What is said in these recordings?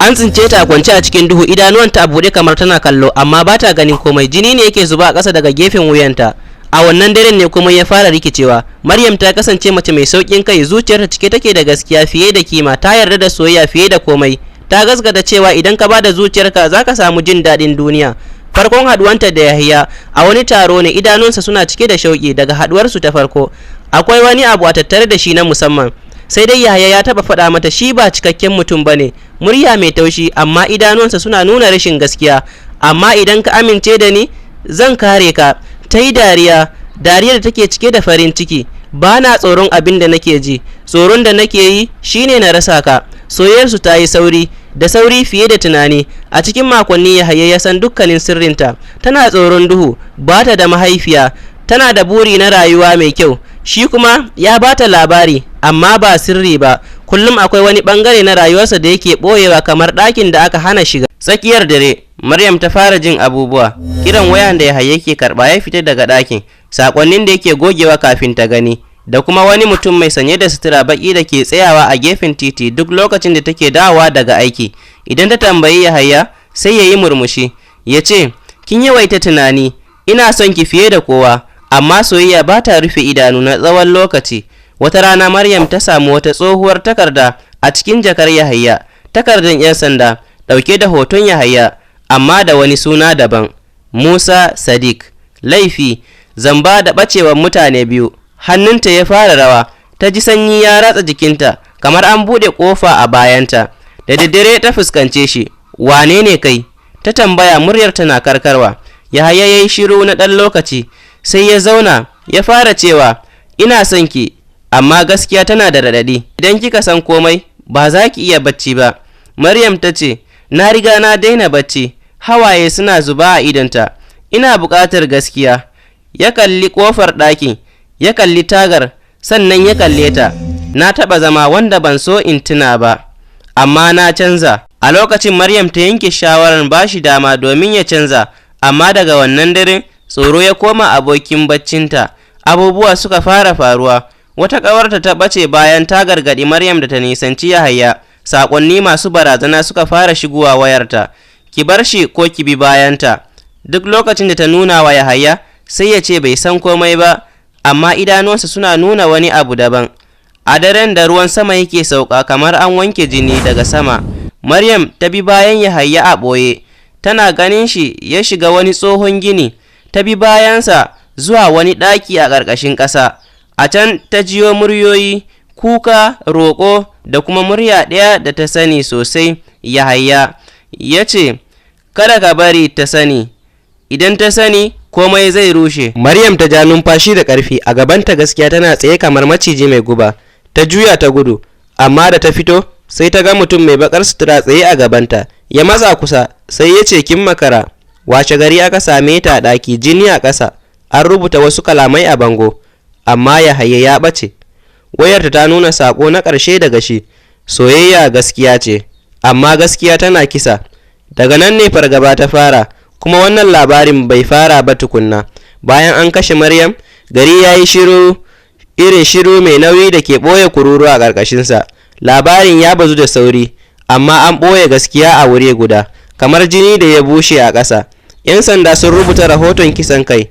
An tsince ta a kwance a cikin duhu, idanuwanta a buɗe kamar tana kallo, amma ba ta ganin komai. Jini ne yake zuba a ƙasa daga gefen wuyanta. A wannan daren ne kuma ya fara rikicewa. Maryam ta kasance mace mai sauƙin kai, zuciyarta cike take da gaskiya fiye da kima, ta yarda da soyayya fiye da komai. Ta gaskata cewa idan ka bada zuciyarka, za ka samu jin daɗin duniya. Farkon haduwanta da Yahaya a wani taro ne, idanunsa suna cike da shauƙi. Daga haduwarsu ta farko, akwai wani abu a tattare da shi na musamman. Sai dai Yahaya ya taba faɗa mata shi ba cikakken mutum ba ne, murya mai taushi, amma idanunsa suna nuna rashin gaskiya. "Amma idan ka amince da ni, zan kare ka." Ta yi dariya, dariya da take cike da farin ciki. "Ba na tsoron abin da nake ji, tsoron da nake yi shine na rasa ka." Soyayyarsu ta yi sauri da sauri fiye da tunani. A cikin makonni, Yahaya ya san dukkanin sirrinta: tana tsoron duhu, ba ta da mahaifiya, tana da buri na rayuwa mai kyau. Shi kuma ya ba ta labari, amma ba sirri ba. Kullum akwai wani bangare na rayuwarsa da yake boyewa, kamar ɗakin da aka hana shiga. Tsakiyar dare, Maryam ta fara jin abubuwa: kiran wayan da Yahaya yake karɓa ya fita daga ɗakin, sakonnin da yake gogewa kafin ta gani, da kuma wani mutum mai sanye da sutura baki da ke tsayawa a gefen titi duk lokacin da take dawowa daga aiki. Idan ta tambayi Yahaya, sai ya yi murmushi ya ce, "Kin yawaita tunani. Ina son ki fiye da kowa." Amma soyayya ba ta rufe idanu na tsawon lokaci. Wata rana, Maryam ta samu wata tsohuwar takarda a cikin jakar Yahaya, takardar 'yan sanda ɗauke da hoton Yahaya, amma da wani suna daban, Musa Sadiq. Laifi: zamba da ɓacewar mutane biyu. Hannunta ya fara rawa, ta ji sanyi ya ratsa jikinta kamar an buɗe ƙofa a bayanta. Da daddare ta fuskance shi. "Wane ne kai?" ta tambaya, muryar tana karkarwa. Yahaya ya yi shiru na ɗan lokaci, sai ya zauna ya fara cewa, "Ina son ki, amma gaskiya tana da raɗaɗi. Idan kika san komai, ba za ki iya bacci ba." Maryam ta ce, "Na riga na daina bacci." Hawaye suna zuba a idonta. "Ina buƙatar gaskiya." Ya kalli ƙofar ɗakin, ya kalli tagar, sannan ya kalle ta. "Na taɓa zama wanda ban so in tuna ba, amma na canza." A lokacin, Maryam ta yanke shawarar ba shi dama domin ya canza. Amma daga wannan daren, tsoro ya koma abokin baccinta. Abubuwa suka fara faruwa. Wata ƙawarta ta ɓace bayan ta gargaɗi Maryam da ta nisanci Yahaya. Saƙonni masu barazana suka fara shigowa wayarta: "Ki bar shi ko ki bi bayanta." Duk lokacin da ta nuna wa Yahaya, sai ya ce bai san komai ba, amma idanuwansa suna nuna wani abu daban. A daren da ruwan sama yake sauka kamar an wanke jini daga sama, Maryam ta bi bayan Yahaya a ɓoye. Tana ganin shi ya shiga wani tsohon gini. Ta bi bayansa zuwa wani ɗaki a ƙarƙashin ƙasa. A can ta jiyo muryoyi, kuka, roƙo, da kuma murya ɗaya da ta sani sosai, Yahaya. Ya ce, "Kada ka bari ta sani. Idan ta sani, komai zai rushe." Maryam ta ja numfashi da ƙarfi. A gabanta gaskiya tana tsaye kamar maciji mai guba. Ta juya ta gudu, amma da ta fito, sai ta ga mutum mai bakar sutura tsaye a gabanta. Ya matsa kusa, sai ya ce, "Kin makara." Washe gari aka same ta a ɗaki, jini a ƙasa, an rubuta wasu kalamai a bango, amma Yahaya ya ɓace. Wayarta ta nuna saƙo na ƙarshe daga shi: "Soyayya gaskiya ce, amma gaskiya tana kisa." Daga nan ne fargaba ta fara, kuma wannan labarin bai fara ba tukunna. Bayan an kashe Maryam, gari ya yi shiru, irin shiru mai nauyi da ke ɓoye kururuwa a ƙarƙashinsa. Labarin ya bazu da sauri, amma an ɓoye gaskiya a wuri guda, kamar jini da ya bushe a ƙasa. 'Yan sanda sun rubuta rahoton kisan kai.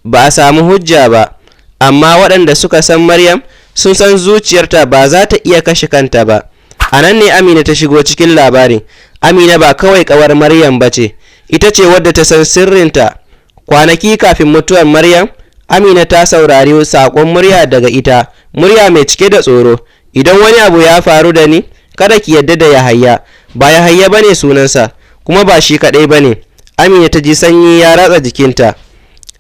Ba a samu hujja ba, amma waɗanda suka san Maryam sun san zuciyarta ba za ta iya kashe kanta ba. A nan ne Amina ta shigo cikin labarin. Amina ba kawai ƙawar Maryam ba ce, ita ce wadda ta san sirrinta. Kwanaki kafin mutuwar Maryam, Amina ta saurari saƙon murya daga ita, murya mai cike da tsoro: "Idan wani abu ya faru da ni, kada ki yadda da Yahaya. Ba Yahaya ba ne sunansa, kuma ba shi kaɗai ba ne." Amina ta ji sanyi ya ratsa jikinta,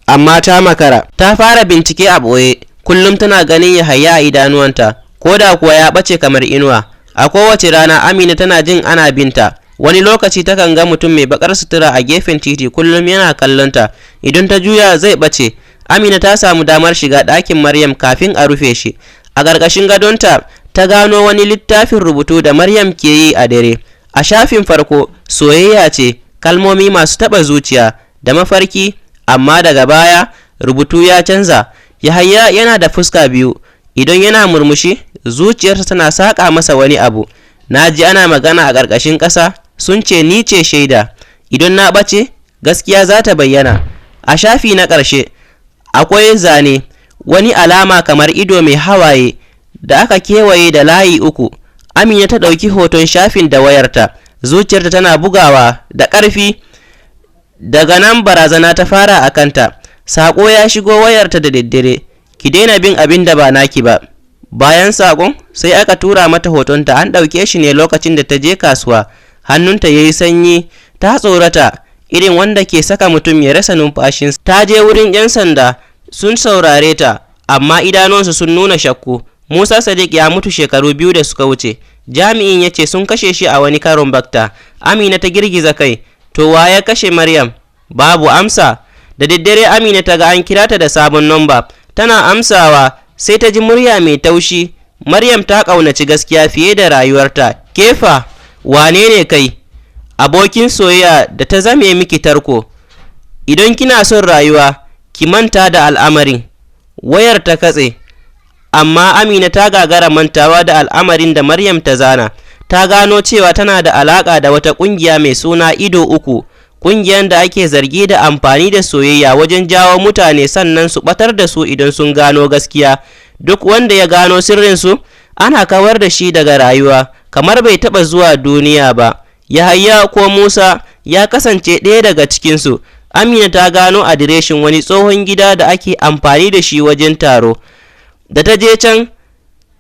amma ta makara. Ta fara bincike a ɓoye. Kullum tana ganin Yahaya a idanuwanta, ko da kuwa ya ɓace kamar inuwa. A kowace rana, Amina tana jin ana binta. Wani lokaci takan ga mutum mai bakar sutura a gefen titi, kullum yana kallonta. Idan ta juya, zai ɓace. Amina ta samu damar shiga ɗakin Maryam kafin a rufe shi. A ƙarƙashin gadonta ta gano wani littafin rubutu da Maryam ke yi a dare. A shafin farko, soyayya ce, kalmomi masu taɓa zuciya da mafarki, amma daga baya rubutu ya canza: Yahaya yana da fuska biyu. Idan yana murmushi, zuciyarsa tana saƙa masa wani abu. "Na ji ana magana a ƙarƙashin ƙasa." Sun ce ni ce shaida. Idan na ɓace, gaskiya za ta bayyana. A shafi na ƙarshe, akwai zane, wani alama kamar ido mai hawaye da aka kewaye da layi uku. Amina ta ɗauki hoton shafin da wayarta, zuciyarta tana bugawa da ƙarfi. Daga nan barazana ta fara a kanta. Saƙo ya shigo wayarta da daddare: "Ki daina bin abin da ba naki ba." Bayan saƙon, sai aka tura mata hotonta, an ɗauke shi ne lokacin da ta je kasuwa. Hannunta ya yi sanyi, ta tsorata, irin wanda ke saka mutum ya rasa numfashinsa. Ta je wurin 'yan sanda, sun saurare ta, amma idanuwansu sun nuna shakku. Musa Sadiq ya mutu shekaru 2 da suka wuce. Jami'in ya ce sun kashe shi a wani karon batta. Amina ta girgiza kai. To wa ya kashe Maryam? Babu amsa. Da daddare Amina ta ga an kira ta da sabon namba. Tana amsawa sai ta ji murya mai taushi. "Maryam ta ƙaunaci gaskiya fiye da rayuwarta. Ke fa, wane ne kai? Abokin soyayya da ta zame miki tarko. Idan kina son rayuwa, ki manta da al'amarin." Wayar ta katse. Amma Amina ta gagara mantawa da al'amarin da Maryam ta zana. Ta gano cewa tana da alaƙa da wata ƙungiya mai suna Ido Uku, ƙungiyar da ake zargi da amfani da soyayya wajen jawo mutane sannan su ɓatar da su idan sun gano gaskiya. Duk wanda ya gano sirrinsu, ana kawar da shi daga rayuwa, kamar bai taɓa zuwa duniya ba. Yahaya ko Musa ya kasance ɗaya daga cikinsu. Amina ta gano adireshin wani tsohon gida da ake amfani da shi wajen taro. Da ta je can,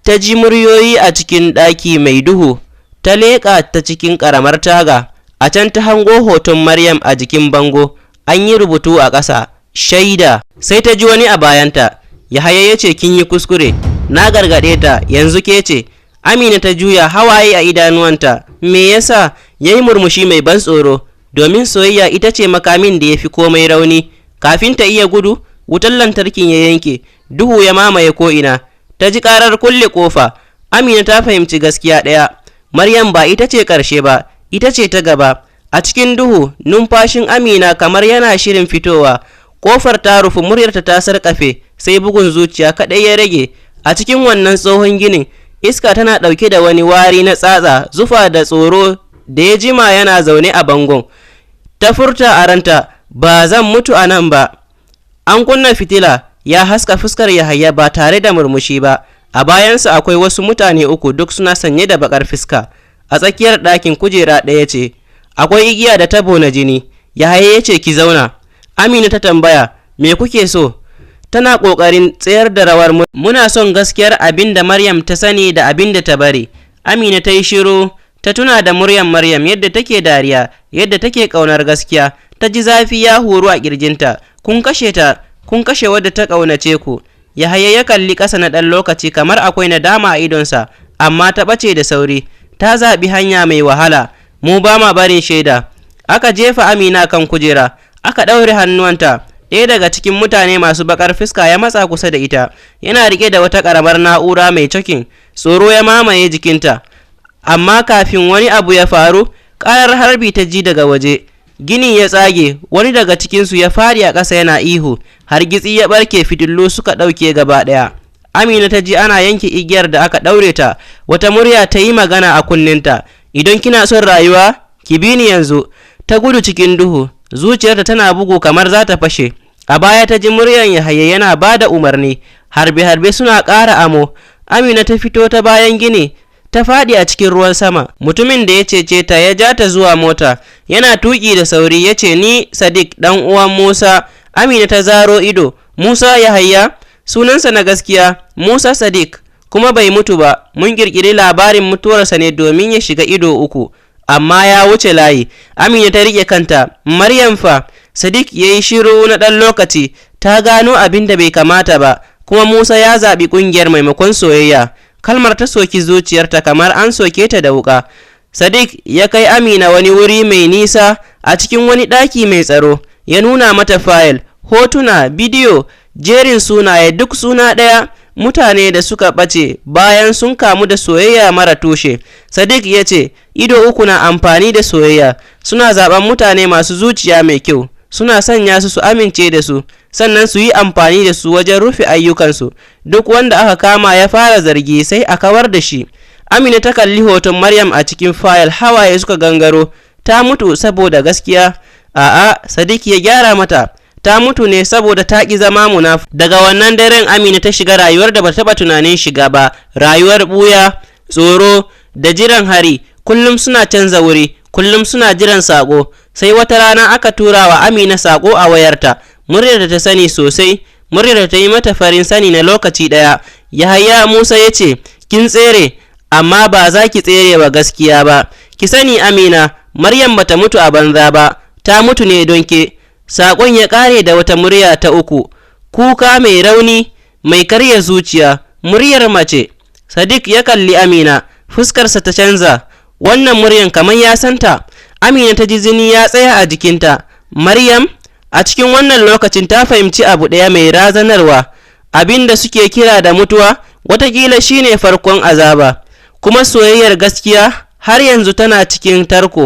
ta ji muryoyi a cikin ɗaki mai duhu. Ta leƙa ta cikin ƙaramar taga. A can ta hango hoton Maryam a jikin bango, an yi rubutu a ƙasa, "Shaida." Sai ta ji wani a bayanta. Yahaya ya ce, "Kin yi kuskure. Na gargaɗe ta, yanzu ke ce." Amina ta juya, hawaye a idanuwanta. "Me yasa?" Ya yi murmushi mai ban tsoro. "Domin soyayya ita ce makamin da ya fi komai rauni." Kafin ta iya gudu, wutar lantarkin ya yanke, duhu ya mamaye ko'ina. Ta ji ƙarar kulle ƙofa. Amina ta fahimci gaskiya ɗaya. Maryam ba ita ce ƙarshe ba, ita ce ta gaba. A cikin duhu, numfashin Amina kamar yana shirin fitowa. Ƙofar ta rufu, muryarta ta sarƙafe, sai bugun zuciya kaɗai ya rage. A cikin wannan tsohon ginin, iska tana ɗauke da wani wari na tsatsa, zufa da tsoro da ya jima yana zaune a bangon. Ta furta a ranta, "Ba zan mutu a nan ba." An kunna fitila, ya haska fuskar Yahaya ba tare da murmushi ba. A bayansa akwai wasu mutane uku, duk suna sanye da bakar fuska. A tsakiyar ɗakin kujera ɗaya ce. Akwai igiya da tabo na jini. Yahaya ya ce, "Ki zauna." Amina ta tambaya, "Me kuke so?" Tana ƙoƙarin tsayar da rawar. "Muna son gaskiyar abin da Maryam ta sani da abin da ta bari." Amina ta yi shiru, ta tuna da muryar Maryam, yadda take dariya, yadda take ƙaunar gaskiya. Ta ji zafi ya huru a ƙirjinta. "Kun kashe ta, kun kashe wadda ta ƙaunace ku." Yahaya ya kalli ƙasa na ɗan lokaci kamar akwai nadama a idonsa, amma ta ɓace da sauri. "Ta zaɓi hanya mai wahala. Mu ba ma barin shaida." Aka jefa Amina kan kujera, aka ɗaure hannuwanta. Ɗaya daga cikin mutane masu baƙar fuska ya matsa kusa da ita, yana riƙe da wata ƙaramar na'ura mai cokin. Tsoro ya mamaye jikinta. Amma kafin wani abu ya faru, ƙarar harbi ta ji daga waje. Gini ya tsage, wani daga cikinsu ya fadi a ƙasa yana ihu. Hargitsi ya ɓarke, fitilu suka ɗauke gaba ɗaya. Amina ta ji ana yanke igiyar da aka ɗaure ta. Wata murya ta yi magana a kunninta. "Idan kina son rayuwa, ki bi ni yanzu." Ta gudu cikin duhu, zuciyarta tana bugu kamar za ta fashe. A baya ta ji muryar Yahaya yana ba da umarni. Harbe-harbe suna ƙara amo. Amina ta fito ta bayan gini, ta faɗi a cikin ruwan sama. Mutumin da ya cece ta ya ja ta zuwa mota. Yana tuƙi da sauri ya ce, "Ni Sadiq, ɗan uwan Musa." Amina ta zaro ido. "Musa Yahaya?" "Sunansa na gaskiya, Musa Sadiq, kuma bai mutu ba. Mun ƙirƙiri labarin mutuwarsa ne domin ya shiga Ido Uku. Amma ya wuce layi." Amina ta riƙe kanta. "Maryam fa?" Sadiq ya yi shiru na ɗan lokaci. "Ta gano abin da bai kamata ba, kuma Musa ya zaɓi ƙungiyar maimakon soyayya." Kalmar ta soki zuciyarta kamar an soke ta da wuƙa. Sadiq ya kai Amina wani wuri mai nisa a cikin wani ɗaki mai tsaro. Ya nuna mata fayil, hotuna, bidiyo, jerin sunaye, duk suna ɗaya. Mutane da suka ɓace bayan sun kamu da soyayya mara tushe. Sadiq ya ce, "Ido Uku na amfani da soyayya, suna zaɓen mutane masu zuciya mai kyau, suna sanya su su amince da su, sannan su yi amfani da su wajen rufe ayyukansu. Duk wanda aka kama ya fara zargi, sai a kawar da shi." Amina ta kalli hoton Maryam a cikin fayil, hawaye suka gangaro. Ta mutu saboda gaskiya. A'a, Sadiq ya gyara mata. Ta mutu ne saboda ta ƙi zama munaf. Daga wannan daren, Amina ta shiga rayuwar da ba taɓa tunanin shiga ba, rayuwar ɓuya, tsoro da jiran hari. Kullum suna canza wuri, kullum suna jiran saƙo. Sai wata rana aka tura wa Amina saƙo a wayarta, muryar da ta sani sosai, muryar da ta yi mata farin sani na lokaci ɗaya. Yahaya Musa ya ce, "Kin tsere, amma ba za ki tsere wa gaskiya ba. Ki sani, Amina, Maryam bata mutu a banza ba, ta mutu ne don ke." Saƙon ya ƙare da wata murya ta uku, kuka mai rauni, mai karya zuciya, muryar mace. Sadiq ya kalli Amina, fuskarsa ta canza. Wannan muryan kamar ya santa. Amina ta ji jini ya tsaya a jikinta. Maryam. A cikin wannan lokacin ta fahimci abu ɗaya mai razanarwa: abin da suke kira da mutuwa watakila shine farkon azaba, kuma soyayyar gaskiya har yanzu tana cikin tarko.